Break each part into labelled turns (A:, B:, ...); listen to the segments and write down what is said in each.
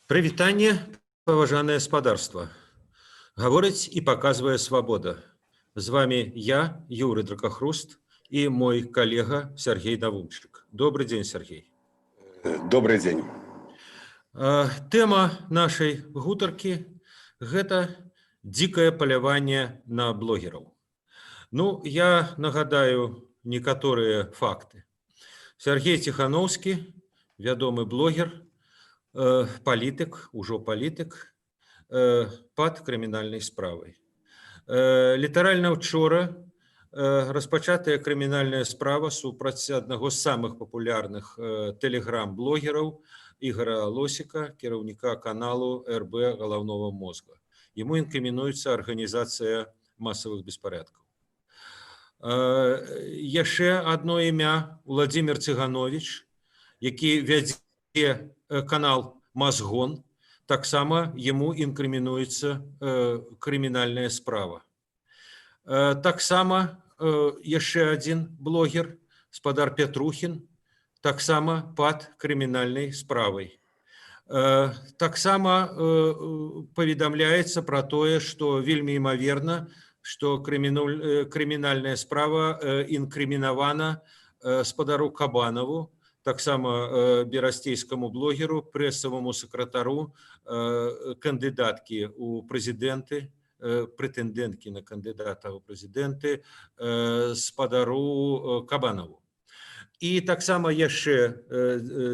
A: Прывітанне, паважанае спадарства. Гаворыць і паказвае «Свабода». З вами я, Юры Дракахруст, і мой калега Сяргей Навумчык. Добры дзень, Сяргей.
B: Добрый дзень.
A: Тэма нашай гутаркі — гэта дзікае паляванне на блогераў. Ну, я нагадаю некаторыя факты. Сяргей Ціханоўскі, вядомы блогер, палітык, ужо палітык, пад крымінальнай справай. Літаральна учора распачатая крымінальная справа супраць аднаго з самых папулярных тэлеграм-блогераў Ігара Лосіка, кіраўніка каналу РБ головного мозга. Яму інкрымінуецца арганізацыя масавых беспорядкаў. Яшчэ адно імя: Уладзімір Цыгановіч, які вядзе канал «Мазгон», таксама яму інкрымінуецца крымінальная справа. Таксама яшчэ адзін блогер, спадар Пятрухін, таксама пад крымінальнай справай. Таксама паведамляецца пра тое, што вельмі імаверна, што крымінальная справа інкрымінавана спадару Кабанаву, таксама берасцейскаму блогеру, прэсаваму сакратару кандыдаткі ў прэзідэнты, прэтэндэнткі на кандыдата ў прэзідэнты, спадару Кабанаву. І таксама яшчэ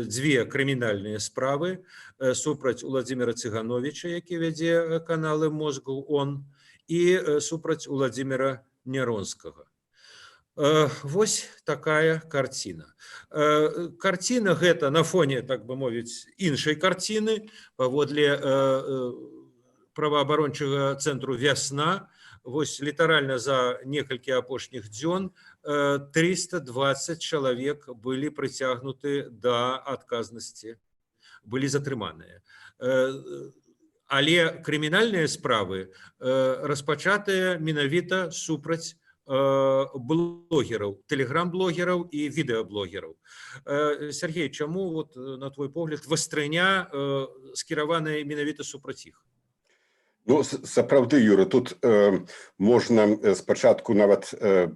A: дзве крымінальныя справы супраць Уладзіміра Цыгановіча, які вядзе каналы «Мозгу он», і супраць Уладзіміра Няронскага. Вось такая карціна. Карціна гэта на фоне, так бы мовіць, іншай карціны. Паводле праваабарончага цэнтру «Вясна», вось літаральна за некалькі апошніх дзён 320 чалавек былі прыцягнуты да адказнасці, былі затрыманыя. Але крымінальныя справы распачатыя менавіта супраць блогераў, тэлеграм-блогераў і відэаблогераў. Сяргей, чаму вот, на твой погляд, вастрыня скіраваная менавіта супраць іх?
B: Ну, сапраўды, Юра, тут можна спачатку нават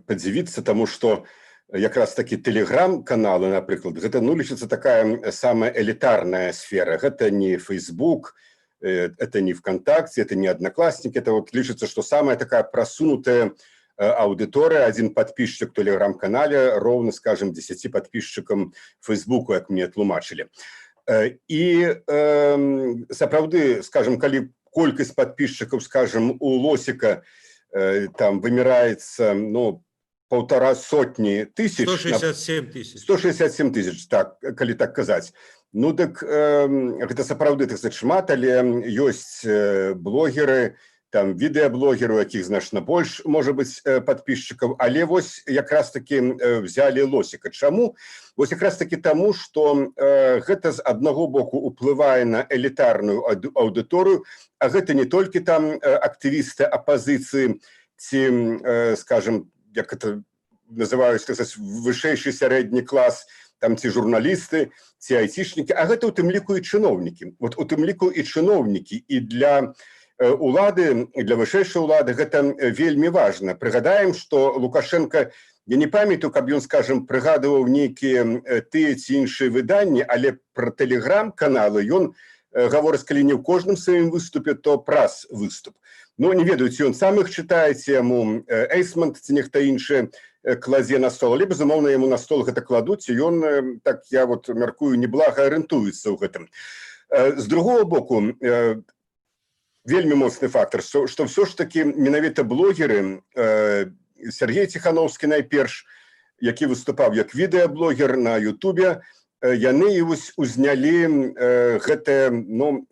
B: падзівіцца таму, што якраз такі тэлеграм-каналы, напрыклад, гэта, ну, лічыцца такая самая элітарная сфера. Гэта не Facebook, это не ВКонтакте, это не Одноклассники, это вот лічыцца, што самая такая прасунутая аўдыторыя. Один подписчик в тэлеграм-канале роўна, скажем, 10 подписчикам Фейсбуку, як мне тлумачылі. І сапраўды, скажем, калі колькасць подписчиков, скажем, у Лосіка там вымяраецца, ну, полтора сотні тысяч.
A: 167 тысяч.
B: 167 тысяч, так, калі так казаць. Ну дык гэта сапраўды, так сказать, шмат, але ёсць блогеры, там відэаблогеры, у якіх значна больш можа быць подписчиков, але вось якраз таки взяли Лосіка. Чаму? Вось якраз таки таму, что гэта з аднаго боку уплывае на элітарную аўдыторыю, а гэта не толькі там актывісты апазіцыі ці, скажем, як это называюць, так сказать, вышэйшы сярэдні клас, там ці журналісты, ці айцішнікі, а гэта ў тым ліку і чыноўнікі. Вот у тым ліку і чыноўнікі, і для улады, для вышэйшай улады гэта вельмі важна. Прыгадаем, што Лукашэнка, я не памятаю, каб ён, скажем, прыгадываў нейкія тыя ці іншыя выданні, але пра тэлеграм-каналы ён гаворыць, калі не ў кожным сваім выступе, то праз выступ. Ну, не ведаю, ці ён сам іх чытае, ці яму Эйсмант ці нехта іншы кладзе на стол, але безумоўна, яму на стол гэта кладуць, і ён так, я вот мяркую, неблага арыентуецца ў гэтым. З другого боку, вельмі моцны фактор, што ўсё ж таки менавіта блогеры, Сяргей Ціханоўскі найперш, які выступаў як відэаблогер на Ютубе, яны і вось узнялі гэтае, ну,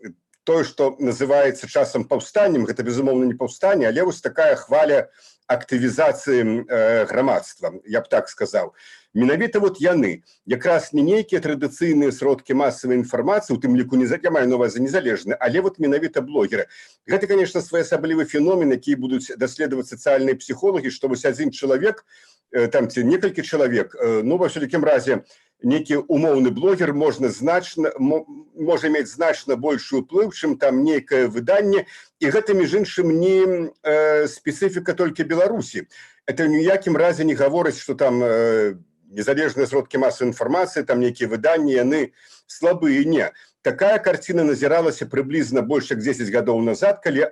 B: тое, што называецца часам паўстаннем. Гэта, безумоўна, не паўстанне, але вось такая хваля. актывізацыі грамадства, я б так сказаў. Менавіта вот яны, якраз не нейкія традыцыйныя сродкі масавай інфармацыі, у тым ліку не, я маю на увазе незалежны, але вот менавіта блогеры. Гэта, конечно, своеасаблівы феномен, які будуць даследаваць сацыяльныя псіхолагі, што вось адзін чалавек там ці некалькі чалавек, ну, ва ўсялякім разе, некі умоўны блогер можа мець значна большы ўплыў, чым там нейкае выданне. І гэта, між іншым, не спецыфіка толькі Беларусі. Это ні ў якім разе не гаворыць, что там незалежныя сродкі масавай інфармацыі, там нейкія выданні, яны слабыя. Не, такая карціна назіралася прыблізна больш як 10 гадоў назад, калі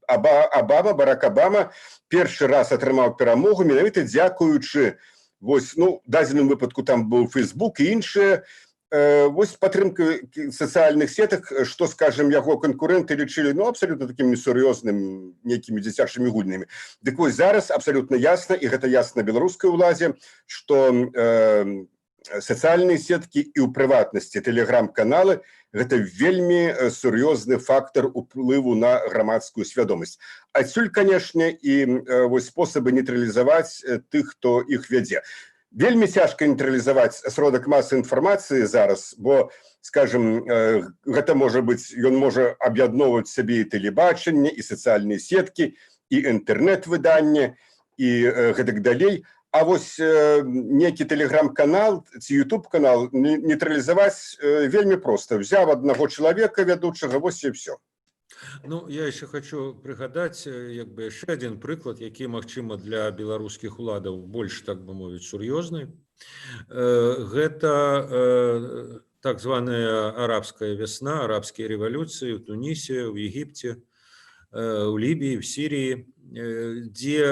B: Абама, Барак Абама першы раз атрымаў перамогу менавіта дзякуючы вось, ну, дадзеным выпадку там быў Facebook і іншыя вось падтрымка сацыяльных сетак, што, скажем, яго канкурэнты лічылі, ну, абсалютна такім несур'ёзным, нейкімі дзіцячымі гульнямі. Дык вось, зараз абсалютна ясна, і гэта ясна беларускай уладзе, што сацыяльныя сеткі і, ў прыватнасці, тэлеграм-каналы — гэта вельмі сур'ёзны фактар уплыву на грамадскую свядомасць. Адсюль, канешне, і вось спосабы нейтралізаваць тых, хто іх вядзе. Вельмі цяжка нейтралізаваць сродак масавай інфармацыі зараз, бо, скажем, гэта можа быць, ён можа аб'ядноўваць сабе і тэлебачанне, і сацыяльныя сеткі, і інтэрнэт-выданне, і гэтак далей. А вось некі тэлеграм-канал ці YouTube канал нейтралізаваць вельмі проста: взяў аднаго чалавека, вядучага, вось і все.
A: Ну, я яшчэ хочу прыгадаць як бы яшчэ адзін прыклад, які, магчыма, для беларускіх уладаў больш, так бы мовіць, сур'ёзны. Гэта так званая «Арабская вясна», арабскія рэвалюцыі ў Тунісе, ў Егіпце, у Лібіі, в Сіріі, дзе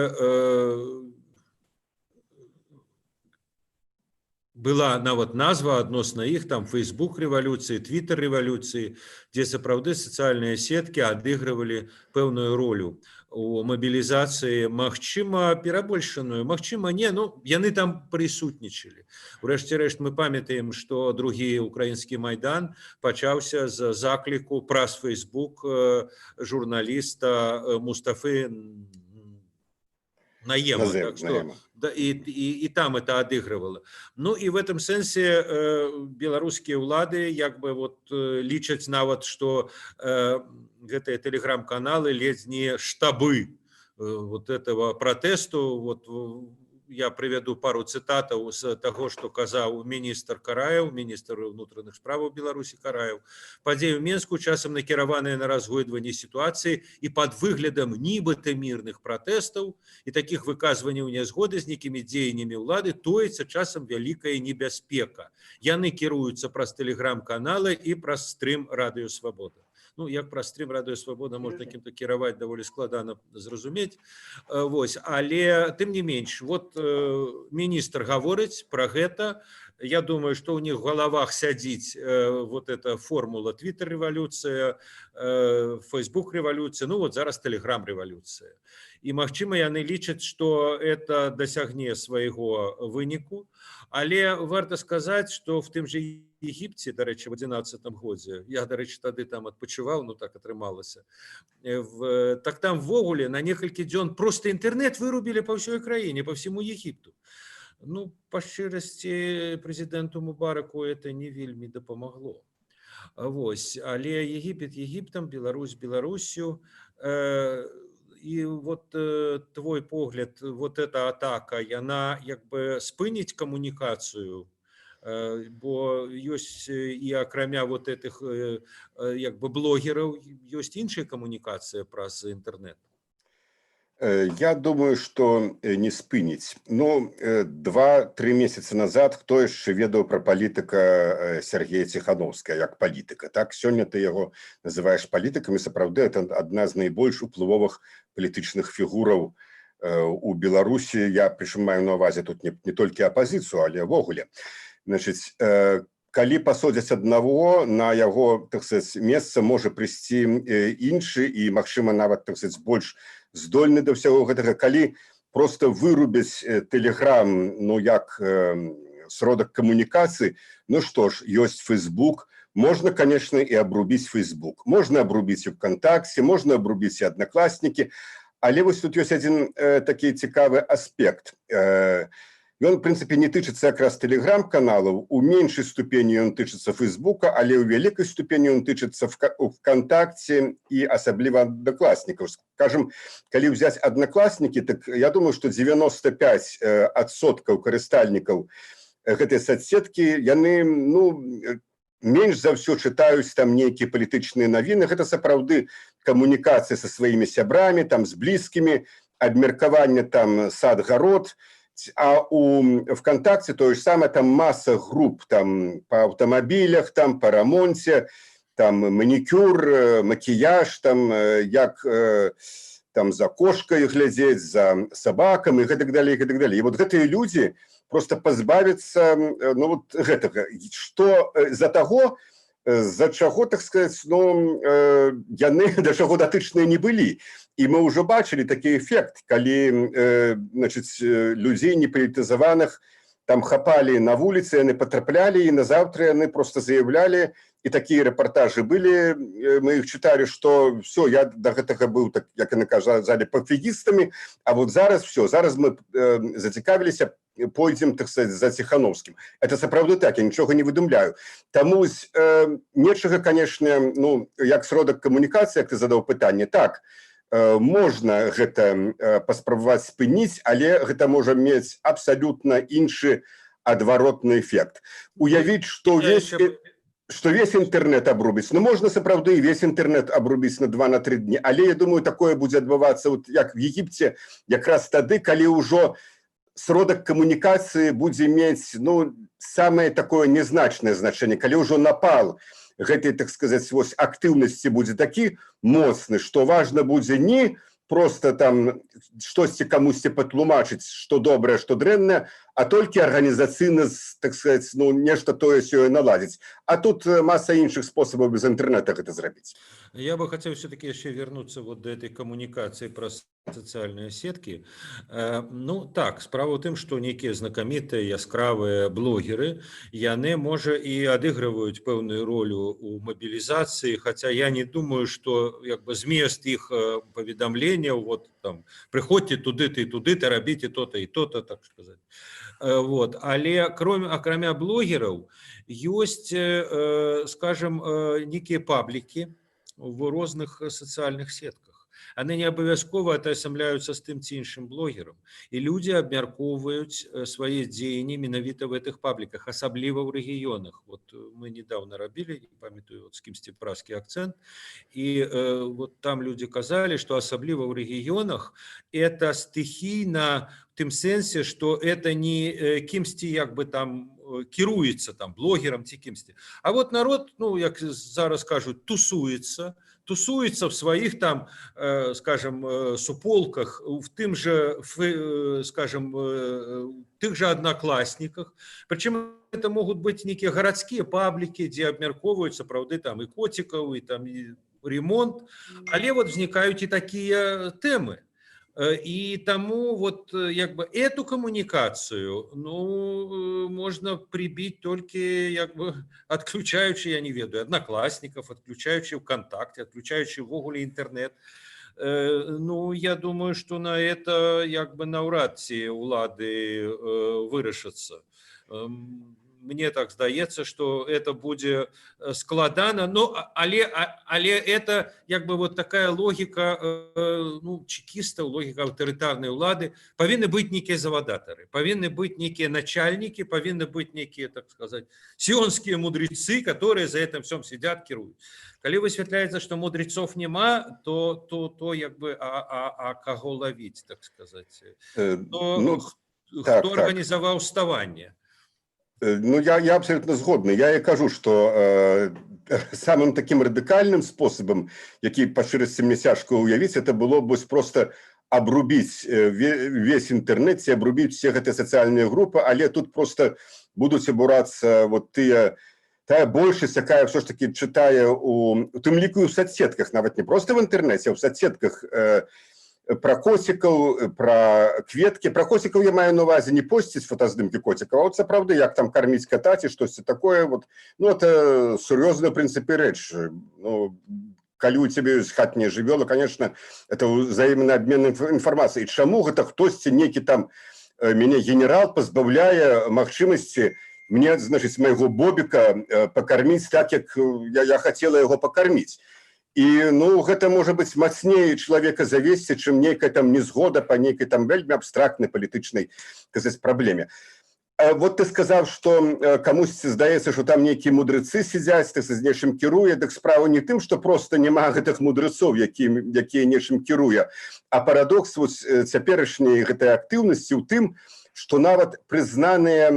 A: была нават назва адносна іх там Facebook рэвалюцыі, Twitter рэвалюцыі, дзе сапраўды сацыяльныя сеткі адыгрывалі пэўную ролю у мабілізацыі, магчыма, перабольшаную, магчыма, не, ну, яны там прысутнічалі. Урэшце рэшт, мы памятаем, што другі украінскі Майдан пачаўся з закліку праз Facebook журналіста Мустафы Наема.
B: Назем,
A: так что,
B: Наема.
A: Да, и там это адыгрывала. Ну и в этом сэнсе беларускія ўлады як бы вот лічаць нават, что гэтыя тэлеграм-каналы ледзь не штабы вот этого пратэсту. Вот я привяду пару цытатаў з таго, што казаў міністр Караеў, міністр унутраных справаў Беларусі Караеў: «Падзеі ў Менску, часам накіраваныя на разгойдванне сітуацыі і пад выглядам нібыта мірных пратэстаў і такіх выказванняў нязгоды з нейкімі дзеяннямі ўлады, тоіцца часам вялікая небяспека. Яны кіруюцца праз тэлеграм-каналы і праз стрым Радыё Свабода». Ну, як праз стрым Радыё Свабода можна кім-то кіраваць, даволі складана зразумець. Вось, але тым не менш, вот міністр гаворыць про гэта. Я думаю, что у них в головах сядзіць вот эта формула: Twitter рэвалюцыя, Facebook рэвалюцыя, ну вот зараз Telegram рэвалюцыя. І, магчыма, яны лічаць, что это дасягне свайго выніку. Але варта сказаць, что в тым же Егіпце, дарэчы, в 11-м годзе, я, дарэчы, тады там адпачываў, ну, так атрымалася, так там увогуле на некалькі дзён просто інтэрнет вырубілі па ўсёй краіне, по всему Егіпту. Ну, па шчырасці, прэзідэнту Мубараку это не вельмі дапамагло. Вось, але Егіпет Егіптам, Беларусь Беларусю. І вот твой погляд, вот эта атака, яна як бы спыніць камунікацыю, бо ёсць і акрамя вот этих як бы блогераў ёсць іншая камунікацыя праз інтэрнет.
B: Я думаю, что не спыніць. Ну, 2-3 месяцы назад хто яшчэ ведаў пра палітыка Сергея Ціхановскага як палітыка? Так, сёння ты яго называеш палітыкам, і сапраўды это адна з найбольш уплывовых палітычных фігураў у Беларусі. Я прычым маю на увазе тут не толькі апазіцыю, але ўвогуле. Значыць, калі пасодзяць аднаго, на яго, так сказать, месца можа прыйсці іншы і, магчыма, нават, так сказать, больш здольны да ўсяго гэтага. Калі просто вырубіць тэлеграм, ну, як сродак камунікацыі, ну што ж, ёсць Facebook. Можна, конечно, і абрубіць Facebook, можна абрубіць і ВКонтакте, можна абрубіць і Аднакласнікі. Але вось тут ёсць адзін такі цікавы аспект. Ён, в прынцыпе, не тычыцца якраз тэлеграм-каналаў, у меншай ступені ён тычыцца Фейсбука, але ў вялікай ступені ён тычыцца ВКонтакте і асабліва Аднакласнікаў. Скажем, калі взять Аднакласнікі, так я думаю, что 95 адсоткаў карыстальнікаў гэтай соцсеткі, яны, ну, менш за ўсё чытаюць там нейкія палітычныя навіны. Гэта сапраўды камунікацыя са сваімі сябрамі, там, з блізкімі, абмеркаванне там сад-гарод. А у ВКонтакте тое ж самае, там масса груп там по аўтамабілях, там по рамонце, там манікюр, макіяж, там як там за кошкай глядзець, за сабакам і гэтак далей, гэтак далей. І вот гэтыя людзі просто пазбавіцца, ну, вот гэтага, что за таго, з-за чаго, так сказать, ну, яны да чаго датычныя не былі. І мы ўжо бачылі такі эфект, калі значыць, людзей непалітызаваных там хапалі на вуліцы, яны патраплялі, і назаўтра яны просто заяўлялі, і такія рэпартажы былі, мы іх чыталі, что все, я до гэтага быў, так, як яны казалі, пафігістамі, а вот зараз все, зараз мы зацікавіліся, пойдзем, так сказать, за Ціхановскім. Это сапраўды так, я нічога не выдумляю. Таму нечага, конечно, ну, як сродак камунікацыі, як ты задаў пытанне, так, можна гэта паспрабаваць спыніць, але гэта можа мець абсалютна іншы адваротны эфект. Уявіць, што весь інтэрнет абрубіць, ну, можна сапраўды весь інтэрнет абрубіць на 2, на 3 дні, але я думаю, такое будзе адбывацца вот як в Егіпце, якраз тады, калі ўжо сродак камунікацыі будзе мець, ну, самае такое незначнае значэнне, калі ўжо напал гэтай, так сказать, вось актыўнасці будзе такі моцны, што важна будзе не просто там штосьці камусьці патлумачыць, што добрае, што дрэннае, а толькі арганізацыйна, так сказать, ну, нешта тое сёе наладзіць. А тут маса іншых спосабаў без інтэрнета гэта зрабіць.
A: Я бы хотел все-таки еще вернуться вот до этой коммуникации про социальные сетки. Ну так, справа ў тым, што нейкія знакамітыя, яскравыя блогеры, яны, можа, і адыгрываюць пэўную ролю у мабілізацыі, хотя я не думаю, что як бы змест іх паведамленняў, вот там, прыходзьце туды-то і туды-то, рабіце то-то і то-то, так сказать. Вот. Але акрамя блогераў ёсць, скажем, нейкія паблікі в розных сацыяльных сетках. Яны не абавязкова атаясамляюцца з тым ці іншым блогерам. І людзі абмяркоўваюць свае дзеянні менавіта в гэтых пабліках, асабліва ў рэгіёнах. Вот мы недавно рабілі, не памятаю, вот з кімсьці «Пражскі акцэнт», і вот там людзі казалі, што асабліва ў рэгіёнах это стыхійна в тым сэнсе, што это не кімсьці як бы там кіруецца, там, блогерам ці кімсьці. А вот народ, ну, як зараз кажуць, тусуецца, тусуецца в сваіх там, скажем, суполках, в тым же, скажем, тых же Аднакласніках. Прычым это могут быть нейкія гарадскія паблікі, дзе абмяркоўваюць сапраўды там і коцікаў, і там і ремонт, але вот узнікаюць і такія тэмы. І таму вот як бы эту камунікацыю, ну, можна прыбіць толькі як бы адключаючы, я не ведаю, Аднакласнікаў, адключаючы ВКонтакте, адключаючы ўвогуле інтэрнет. Ну, я думаю, что на это як бы наўрад ці ўлады вырашацца. Мне так здаецца, что это будзе складана, но але это як бы вот такая логіка, ну, чекістаў, логіка аўтарытарнай улады. Павінны быць нейкія завадатары, павінны быць нейкія начальнікі, павінны быць нейкія, так сказать, сионские мудрецы, которые за этим всем сидят, кіруюць. Калі высвятляецца, что мудрецов няма, то як бы а каго лавіць, так сказать, то,
B: ну,
A: хто арганізаваў ставанне?
B: Ну, я абсолютно згодны. Я і кажу, что самым таким радыкальным спосабам, які па шчырасці мне цяжка ўявіць, это было б вось просто абрубіць весь інтэрнэт ці абрубіць все гэтыя сацыяльныя групы, але тут просто будуць абурацца вот тая большасць, якая все ж таки чытае у тым ліку і ў соцсетках, нават не просто в інтэрнэце, а ў соцсетках, пра коцікаў, пра кветкі. Пра коцікаў я маю на увазе не посціць фотаздымкі коцікаў, а вот сапраўды, як там карміць ката ці штосьці такое. Вот, ну, это сур'ёзная, в прынцыпе, рэч. Ну, Калі у цябе ёсць хатняя жывёла, конечно, это ўзаемны обмен інфармацыяй. Чаму гэта хтосьці, нейкі там мяне генерал пазбаўляе магчымасці мне, значыць, майго Бобіка пакарміць так, як я хацела яго пакарміць? І, ну, гэта можа быць мацней чалавека завесці, чым нейкая там незгода па нейкай там вельмі абстрактнай палітычнай, казаць, праблеме. Вот ты сказаў, што камусьці здаецца, што там нейкія мудрацы сядзяць, ты з нечым кіруе. Дык справа не тым, што просто няма гэтых мудрацоў, якія нечым кіруе, а парадокс вось цяперашняй гэтай актыўнасці ў тым, што нават прызнаныя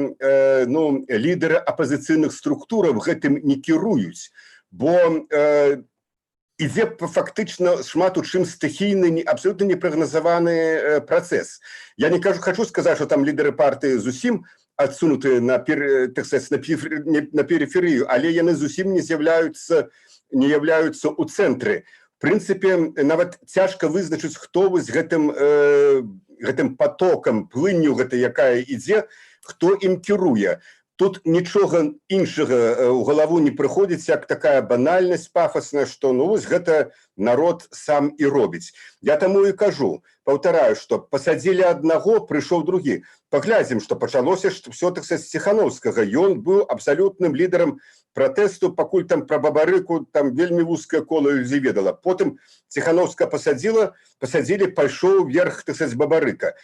B: ну, лідары апазіцыйных структураў гэтым не кіруюць, бо ідзе фактычна шмат у чым стыхійны, абсолютно непрагназаваны працэс. Я не кажу, хочу сказаць, что там лідары партыі зусім адсунутыя так сказать, на перыферыю, але яны зусім не з'яўляюцца, не являюцца ў цэнтры. В прынцыпе, нават цяжка вызначыць, хто вось гэтым потокам, плынню гэтай, якая ідзе, хто ім кіруе. Тут нічога іншага ў галаву не прыходзіць, як такая банальнасць пафасная, што, ну, вось гэта народ сам і робіць. Я таму і кажу, паўтараю, што пасадзілі аднаго, прыйшоў другі. Паглядзім, што пачалося ж всё, так сказать, з Ціхановскага. Ён быў абсалютным лідарам пратэсту, пакуль там пра Бабарыку там вельмі вузкае кола людзей ведала. Потым Ціхановска пасадзілі, пайшоў вверх, так сказать, Бабарыка.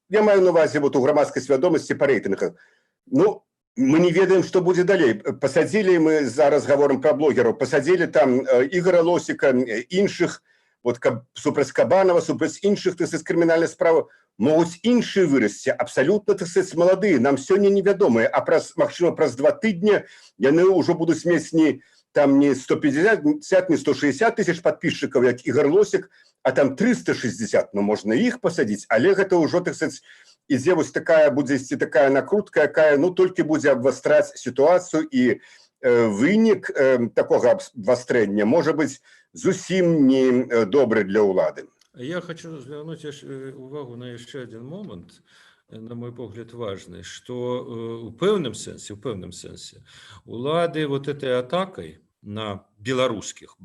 B: Я маю на увазе вот у грамадскай свядомасці па рэйтынгах. Ну, мы не ведаем, што будзе далей. Пасадзілі, мы зараз гаворым пра блогераў, пасадзілі там Ігора Лосіка, іншых, вот каб, супраць Кабанова, супраць іншых, так сказать, крымінальная справа, могуць іншыя вырасці, абсалютна, так сказать, маладыя, нам сёння невядомыя, а праз, магчыма, праз 2 тыдні яны ўжо будуць мець не там не 150, не 160 тысяч подписчиков, як Ігор Лосік, а там 360, ну, можна іх пасадзіць, але гэта ўжо, так сказать, ідзе вось такая, будзе ісці такая накрутка, якая, ну, толькі будзе абвастраць сітуацыю, і вынік такога абвастрэння можа быць зусім не добры для ўлады.
A: Я хочу звярнуць увагу на яшчэ один момант, на мой погляд, важный, что у пэўным сэнсе улады вот этой атакой на беларускіх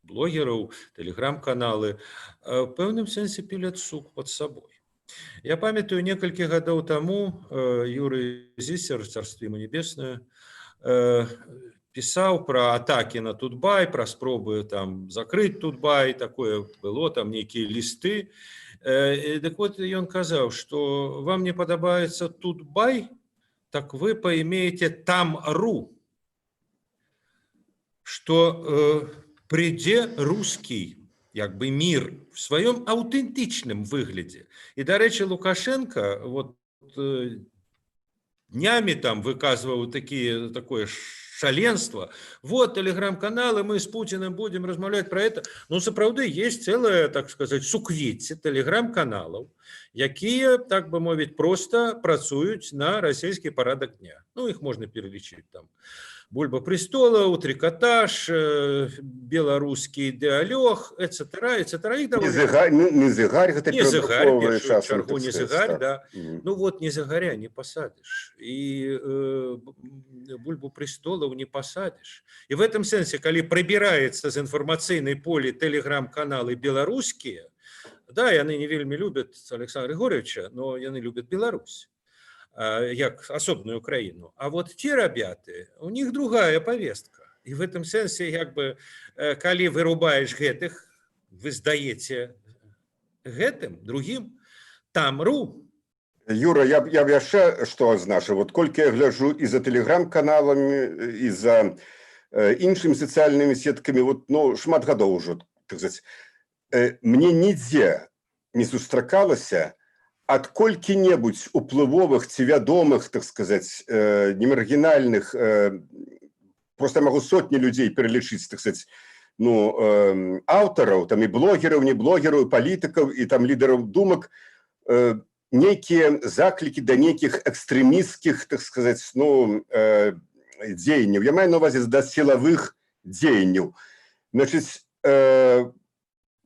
A: блогераў, тэлеграм-каналы, у пэўным сэнсе піляць сук под сабой. Я памятаю, некалькі гадоў таму Юрый Зісер, царство ему небесное, пісаў пра атакі на Тутбай, пра спробы там закрыць Тутбай, такое было, там нейкія лісты. Дык вот, ён казаў, што вам не падабаецца Тутбай, так вы поимеете там.ру, что прыйдзе русский як бы мир в сваём аўтэнтычным выглядзе. І, дарэчы, Лукашенко вот днями там выказываў такое шаленство. Вот телеграм-каналы, мы с Путиным будем размаўляць про это. Ну, сапраўды, есть целое, так сказать, суквецце телеграм-каналаў, якія, так бы мовіць, просто працуюць на расійскі парадак дня. Ну, их можно пералічыць там: «Бульба престолаў», «Трикотаж», «Беларускі дыалог», etc., etc. Их
B: Не Зыгар, не Зыгар гэта
A: Не Зыгар,
B: перадрукоўвае
A: першую
B: часам,
A: чаргу
B: так
A: не
B: сказать,
A: Зыгар,
B: так.
A: да.
B: Мгм.
A: Ну вот, не Зыгаря не посадишь. И «Бульбу престолов» не посадишь. И в этом сэнсе, калі прыбіраецца з інфармацыйнай полі тэлеграм-каналы беларускія, да, яны не вельмі любят Александра Григорьевича, но яны любят Беларусь як асобную краіну. А вот те ребята, у них другая повестка. И в этом сэнсе, як бы, калі вырубаешь гэтых, вы здаеце гэтым, другим, там.ру.
B: Юра, я б яшчэ што адзначыў. Вот колькі я гляджу і за тэлеграм-каналамі, і за іншымі сацыяльнымі сеткамі, вот, ну, шмат гадоў ужо, так сказать, мне нідзе не сустракалася ад колькі-небудзь уплывовых ці вядомых, так сказать, немаргінальных, просто могу сотні людзей пералічыць, так сказать, ну, аўтараў, там і блогераў, не блогераў, і палітыкаў, і там лідараў думак, нейкія заклікі да нейкіх экстрэмісцкіх, так сказать, ну, дзеянняў. Я маю на увазе да сілавых дзеянняў. Значыць,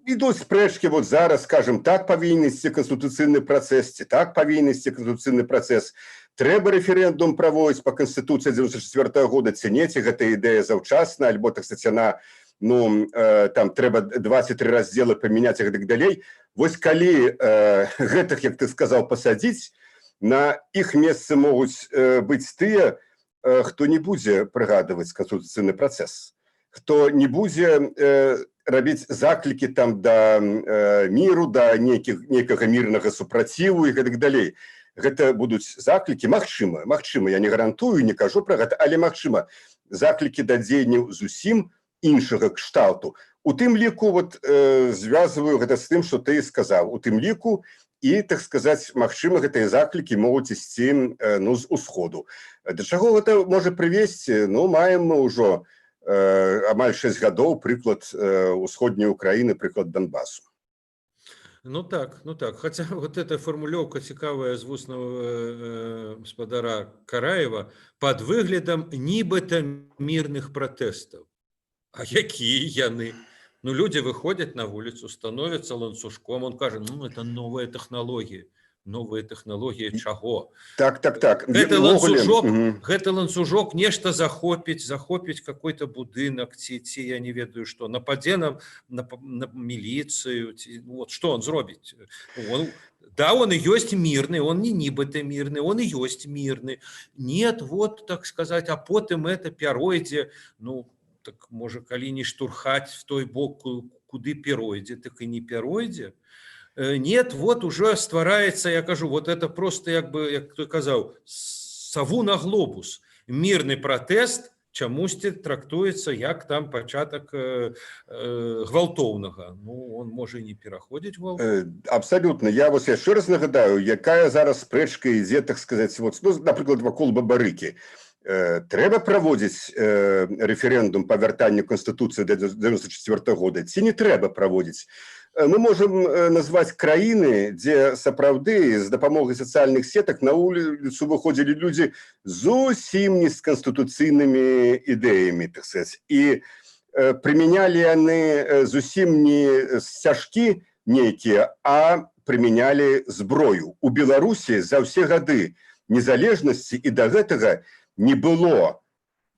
B: ідуць спрэчкі вот зараз, скажем, так павінен ісці канстытуцыйны працэс ці так павінен ісці канстытуцыйны працэс, трэба рэферэндум праводзіць па канстытуцыі 94 -го года ці не, ці гэта ідэя заўчасна, альбо, так сказать, яна Ну, там трэба 23 раздзелы памяняць і гэтак далей. Вось калі гэтых, як ты сказаў, пасадзіць, на іх месцы могуць быць тыя, хто не будзе прыгадваць канстытуцыйны працэс, хто не будзе рабіць заклікі там да міру, да нейкага мірнага супраціву і гэтак далей. Гэта будуць заклікі, магчыма, я не гарантую, не кажу пра гэта, але магчыма, заклікі да дзеянняў зусім іншага кшталту. У тым ліку, вот, звязваю гэта з тым, што ты сказаў, у тым ліку і, так сказаць, магчыма, гэтыя заклікі могуць ісці ну, з усходу. Да чаго гэта можа прывесці? Ну, маем мы ўжо амаль 6 гадоў прыклад усходняй Украіны, прыклад Донбасу.
A: Ну так, ну так. Хотя вот эта формулёўка цікавая з вуснаў спадара Караева: пад выглядам нібыта мірных пратэстаў. А якія яны? Ну, люди выходят на улицу, становятся ланцужком. Он кажа: «Ну, это новая технология». Новые технологии чаго?
B: Так.
A: Гэты
B: Увогуле,
A: ланцужок, гэты ланцужок нешта захопіць какой-то будынак ці я не ведаю што, нападзе на міліцыю ці, ну, вот что он зробіць? Он, да, он и ёсць мірны, он не нібыта мірны, он и ёсць мірны. Нет, вот, так сказать, а потым это пяройдзе. Ну, так можа, калі не штурхаць в той бок, куды пяройдзе, так і не пяройдзе. Нет, вот уже ствараецца, я кажу, вот это просто як бы, як той казаў, саву на глобус. Мірны пратэст чамусьці трактуецца як там пачатак гвалтоўнага. Ну, он можа і не пераходзіць гвалт.
B: Абсалютна. Я вось яшчэ раз нагадаю, якая зараз спрэчка ідзе, так сказаць, вот, ну, напрыклад, вакол Бабарыкі. Трэба праводзіць рэферэндум па вяртанню канстытуцыі да 94 года ці не трэба праводзіць? Мы можам назваць краіны, дзе сапраўды з дапамогай сацыяльных сетак на вуліцу выходзілі людзі зусім не з канстытуцыйнымі ідэямі, так сказать. І прымянялі яны зусім не сцяжкі нейкія, а прымянялі зброю. У Беларусі за ўсе гады незалежнасці і да гэтага не было,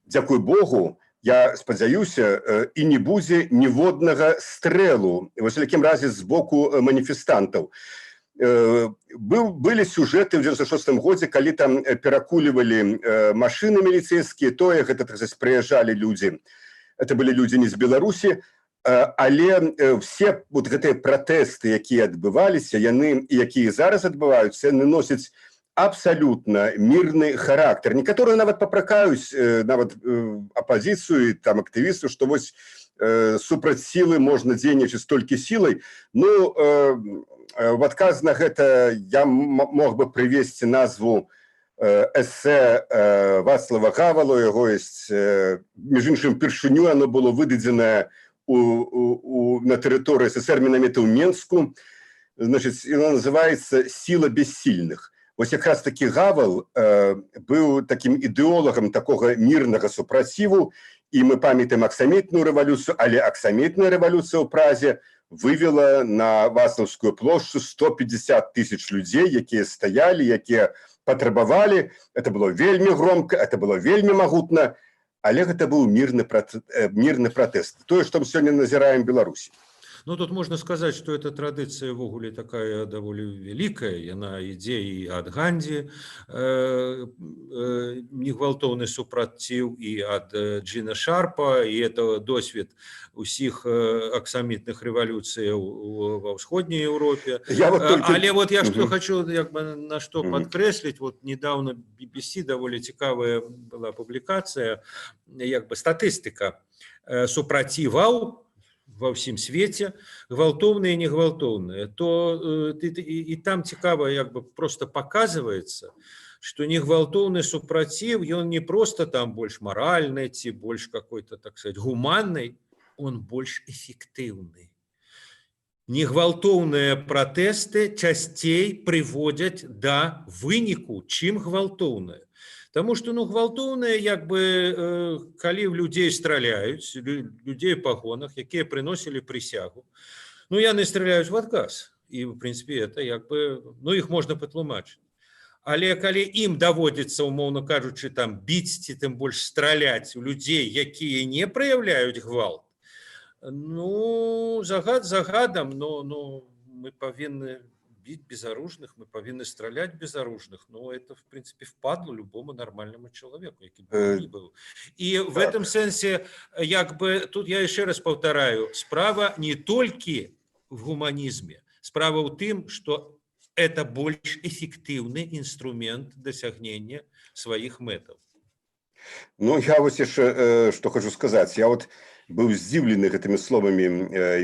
B: дзякуй Богу, я спадзяюся, і не будзе ніводнага стрэлу, ва ўсялякім разе з боку маніфестантаў. Былі сюжэты ў 96 годзе, калі там перакулівалі машыны міліцэйскія, тое гэта, так сказать, прыязджалі людзі. Это былі людзі не з Беларусі, але все вот гэтыя пратэсты, якія адбываліся, яны і якія зараз адбываюцца, яны носяць абсалютна мірны характар. Некаторыя нават папракаюць нават апазіцыю, там актывісту, што вось супраць сілы можна дзейнічаць толькі сілай. Ну, в адказ на гэта я мог бы прывесці назву эсэ Вацлава Гавала. Яго есть, між іншым, упершыню оно было выдадзенае на тэрыторыі СССР, менавіта ў Менску. Значит, оно называется «Сила бессильных». Вось якраз такі Гавал быў такім ідэолагам такога мірнага супраціву, і мы памятаем аксамітную рэвалюцыю, але аксамітная рэвалюцыя ў Празе вывела на Вацлаўскую плошчу 150 тысяч людзей, якія стаялі, якія патрабавалі. Это было вельмі громко, это было вельмі магутна, але гэта быў мірны пратэст. Тое, што мы сёння назіраем в Беларусі.
A: Ну, тут можна сказаць, што эта традыцыя ўвогуле такая даволі вялікая, яна ідзе і ад Гандзі, негвалтоўны супраціў, і ад Джина Шарпа, і это досвед усіх аксамітных рэвалюцыяў ва ўсходняй Еўропе.
B: Я вот только.
A: Але вот я что хочу як бы на что подкрэсліць: вот недавно BBC, даволі цікавая была публікацыя, як бы статыстыка супраціваў ва ўсім свеце, гвалтоўныя і негвалтоўныя, то і там цікава, як бы просто показывается, что негвалтоўны супраціў, ён не просто там больш маральны ці больш какой-то, так сказать, гуманный, он больш эффектыўны. Негвалтоўныя пратэсты часцей прыводзяць да выніку, чым гвалтоўныя. Таму что, ну, гвалтоўныя, як бы, калі в людзей страляюць, людзей ў пагонах, якія прыносілі прысягу, ну, яны страляюць в адказ, і в принципе это як бы, ну, іх можна патлумачыць. Але калі ім даводзіцца, умоўна кажучы, там біць ці тым больш страляць у людзей, якія не праяўляюць гвалт. Ну, загад загадам, но, ну, мы павінны бить безоружных, мы павінны стрелять безоружных. Но это, в принципе, впадлу любому нормальному человеку, які бы он ни был. И в этом сэнсе, як бы, тут я еще раз повторяю, справа не только в гуманизме, справа ў тым, что это больш эффективный инструмент дасягнення сваіх мэтаў.
B: Ну, я вось яшчэ што хочу сказаць. Я вот быў здзіўлены гэтымі словамі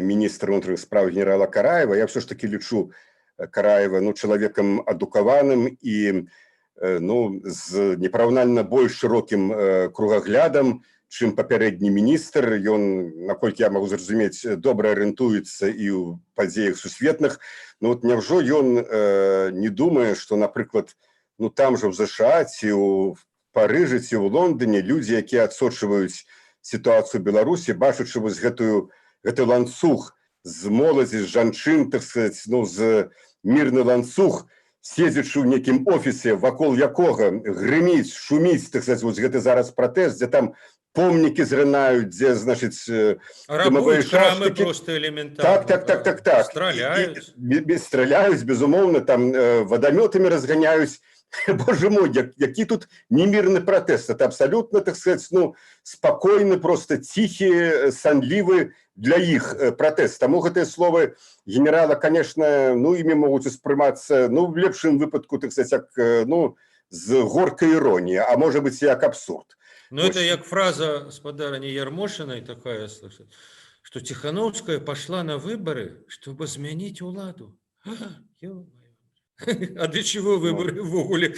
B: міністра унутраных справ генерала Караева. Я все ж таки лічу Караева, ну, чалавекам адукаваным і ну, з непараўнальна больш шырокім кругаглядам, чым папярэдні міністр. Ён, наколькі я магу зразумець, добра арыентуецца і ў падзеях сусветных. Ну вот няўжо ён не думае, што, напрыклад, ну, там жа, ў ЗША ці ў Парыжы, ці ў Лондоне людзі, якія адсочваюць сітуацыю Беларусі, бачачы вось гэты ланцуг з моладзі, з жанчын, так сказать, ну, з мірны ланцуг, седзячы ў нейкім офісе, вакол якога грыміць, шуміць, так сказать, вось гэты зараз пратэст, дзе там помнікі зрынаюць, дзе, значыць, дымавыя
A: Рабуюць крамы
B: шаштыкі.
A: просто элементарно.
B: Так.
A: Страляюць.
B: І страляюць, безумоўна, там вадамётамі разганяюць. Боже мой, які тут немірны пратэст? Это абсолютно, так сказать, ну, спакойны, просто ціхі, санлівы для іх пратэст. Таму гэтыя словы генерала, конечно, ну, імі могуць успрымацца, ну, в лепшым выпадку, так сказать, як ну, з горкай іроніі, а можа быць, як абсурд.
A: Ну, это
B: Вось.
A: як фраза спадарыні Ярмошиной такая, слушай, что Тихановская пошла на выборы, чтобы изменить уладу. Ё-моё. А для чего выборы ўвогуле?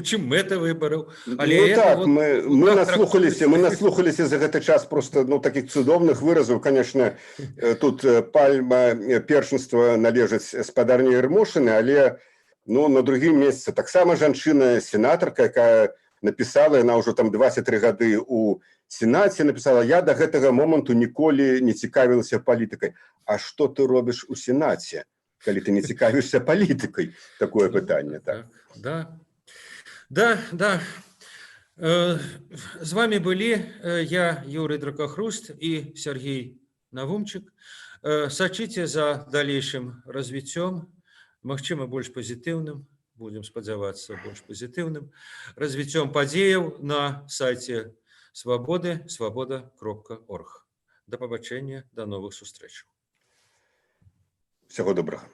A: Чым мэта выбараў? Але
B: Ну
A: это
B: так,
A: вот
B: мы
A: так
B: наслухаліся, мы
A: трактуецца.
B: наслухаліся за гэты час просто, ну, такіх цудоўных выразаў. Конечно, тут пальма першынства належыць спадарні Ярмошынай, але, ну, на другім месцы таксама жанчына, сенатарка, якая напісала, яна ўжо там 23 гады у сенаце, напісала: «Я да гэтага моманту ніколі не цікавілася палітыкай». А што ты робіш у сенаце, калі ты не цікавішся палітыкай? Такое пытанне, так.
A: Да. З вамі былі я, Юрый Дракахруст, і Сяргей Навумчык. Сачыце за далейшым развіццём, магчыма, больш пазітыўным, будзем спадзявацца, больш пазітыўным развіццём падзеяў на сайце Свабоды свабода.орг. Да пабачэння, да новых сустрэчаў.
B: Всяго добрага.